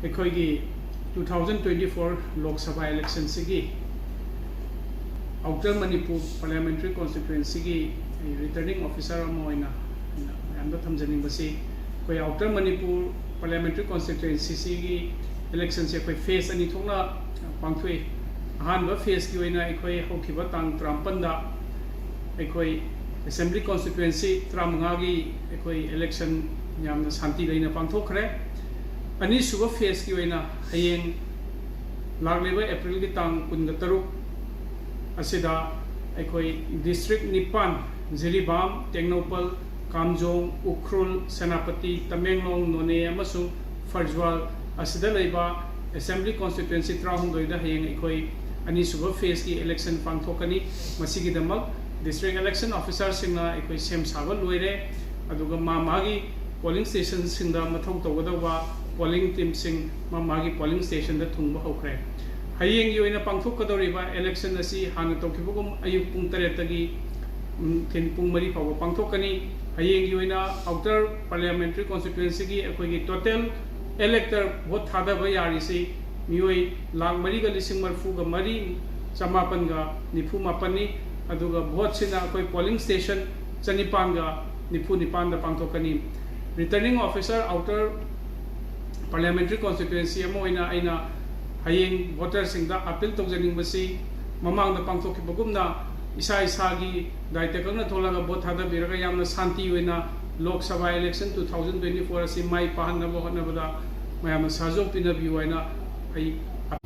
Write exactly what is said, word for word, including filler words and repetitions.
ꯑꯩꯈꯣꯏꯒꯤ two thousand twenty four Lok Sabha election ꯁꯤꯒꯤ Outer Manipur Parliamentary Constituency ꯒꯤ ꯑꯩ Returning Officer ꯑꯃ ꯑꯣꯏꯅ ꯑꯩꯅ ꯃꯌꯥꯝꯗ ꯊꯝꯖꯅꯤꯡꯕꯁꯤ, ꯑꯩꯈꯣꯏ Outer Manipur Parliamentary Constituency ꯁꯤꯒꯤ election ꯁꯦ ꯑꯩꯈꯣꯏ phase ꯑꯅꯤ ꯊꯣꯛꯅ ꯄꯥꯡꯊꯣꯛꯏ꯫ ꯑꯍꯥꯟꯕ phase ꯀꯤ ꯑꯣꯏꯅ ꯑꯩꯈꯣꯏ ꯍꯧꯈꯤꯕ ꯇꯥꯡ ꯇꯔꯥꯃꯥꯄꯟꯗ ꯑꯩꯈꯣꯏ Assembly Constituency ꯇꯔꯥꯃꯉꯥꯒꯤ ꯑꯩꯈꯣꯏ election ꯌꯥꯝꯅ ꯁꯥꯟꯇꯤ ꯂꯩꯅ ꯄꯥꯡꯊꯣꯛꯈ꯭ꯔꯦ꯫ ꯑꯅꯤꯁꯨꯕ phase ꯀꯤ ꯑꯣꯏꯅ ꯍꯌꯦꯡ ꯂꯥꯛꯂꯤꯕ April ꯒꯤ ꯇꯥꯡ ꯀꯨꯟꯒ ꯇꯔꯨꯛ ꯑꯁꯤꯗ ꯑꯩꯈꯣꯏ district ꯅꯤꯄꯥꯟ, ꯖꯤꯔꯤꯕꯥꯝ, ꯇꯦꯡꯅꯧꯄꯜ, ꯀꯥꯝꯖꯣꯡ, ꯎꯈ꯭ꯔꯨꯜ, ꯁꯦꯅꯥꯄꯇꯤ, ꯇꯃꯦꯡꯂꯣꯡ, ꯅꯣꯅꯦ ꯑꯃꯁꯨꯡ ꯐꯔꯖ꯭ꯋꯥꯜ ꯑꯁꯤꯗ ꯂꯩꯕ Assembly Constituency ꯇꯔꯥꯍꯨꯝꯗꯣꯏꯗ ꯍꯌꯦꯡ ꯑꯩꯈꯣꯏ ꯑꯅꯤꯁꯨꯕ phase ꯀꯤ election ꯄꯥꯡꯊꯣꯛꯀꯅꯤ꯫ ꯃꯁꯤꯒꯤꯗꯃꯛ district election officer ꯁꯤꯡꯅ ꯑꯩꯈꯣꯏ ꯁꯦꯝ ꯁꯥꯕ ꯂꯣꯏꯔꯦ꯫ ꯑꯗꯨꯒ ꯃꯥ ꯃꯥꯒꯤ polling station ꯁꯤꯡꯗ ꯃꯊꯧ ꯇꯧꯒꯗꯧꯕ polling team ꯁꯤꯡ ꯃꯥ ꯃꯥꯒꯤ polling station ꯗ ꯊꯨꯡꯕ ꯍꯧꯈ꯭ꯔꯦ꯫ ꯍꯌꯦꯡꯒꯤ ꯑꯣꯏꯅ ꯄꯥꯡꯊꯣꯛꯀꯗꯧꯔꯤꯕ election ꯑꯁꯤ ꯍꯥꯟꯅ ꯇꯧꯈꯤꯕꯒꯨꯝ ꯑꯌꯨꯛ ꯄꯨꯡ ꯇꯔꯦꯠꯇꯒꯤ ꯅꯨꯡꯊꯤꯜ ꯄꯨꯡ ꯃꯔꯤ ꯐꯥꯎꯕ ꯄꯥꯡꯊꯣꯛꯀꯅꯤ꯫ ꯍꯌꯦꯡꯒꯤ ꯑꯣꯏꯅ Outer Parliamentary Constituency ꯒꯤ ꯑꯩꯈꯣꯏꯒꯤ total elector vote ꯊꯥꯗꯕ ꯌꯥꯔꯤꯁꯤ ꯃꯤꯑꯣꯏ ꯂꯥꯈ ꯃꯔꯤꯒ ꯂꯤꯁꯤꯡ ꯃꯔꯤꯐꯨꯒ ꯃꯔꯤ ꯆꯃꯥꯄꯟꯒ ꯅꯤꯐꯨ ꯃꯥꯄꯟꯅꯤ꯫ ꯑꯗꯨꯒ vote ꯁꯤꯅ ꯑꯩꯈꯣꯏ polling station ꯆꯅꯤꯄꯥꯟꯒ ꯅꯤꯐꯨ ꯅꯤꯄꯥꯟꯗ ꯄꯥꯡꯊꯣꯛꯀꯅꯤ꯫ Returning Officer Outer Parliamentary Constituency ꯑꯃ ꯑꯣꯏꯅ ꯑꯩꯅ ꯍꯌꯦꯡ voter ꯁꯤꯡꯗ appeal ꯇꯧꯖꯅꯤꯡꯕꯁꯤ, ꯃꯃꯥꯡꯗ ꯄꯥꯡꯊꯣꯛꯈꯤꯕꯒꯨꯝꯅ ꯏꯁꯥ ꯏꯁꯥꯒꯤ ꯗꯥꯏꯇ ꯈꯪꯅ ꯊꯣꯛꯂꯒ vote ꯊꯥꯗꯕꯤꯔꯒ ꯌꯥꯝꯅ ꯁꯥꯟꯇꯤ ꯑꯣꯏꯅ Lok Sabha election two thousand twenty four ꯑꯁꯤ ꯃꯥꯏ ꯄꯥꯛꯍꯟꯅꯕ ꯍꯣꯠꯅꯕꯗ ꯃꯌꯥꯝꯅ ꯁꯍꯖꯣꯛ ꯄꯤꯅꯕꯤꯌꯨ ꯍꯥꯏꯅ ꯑꯩ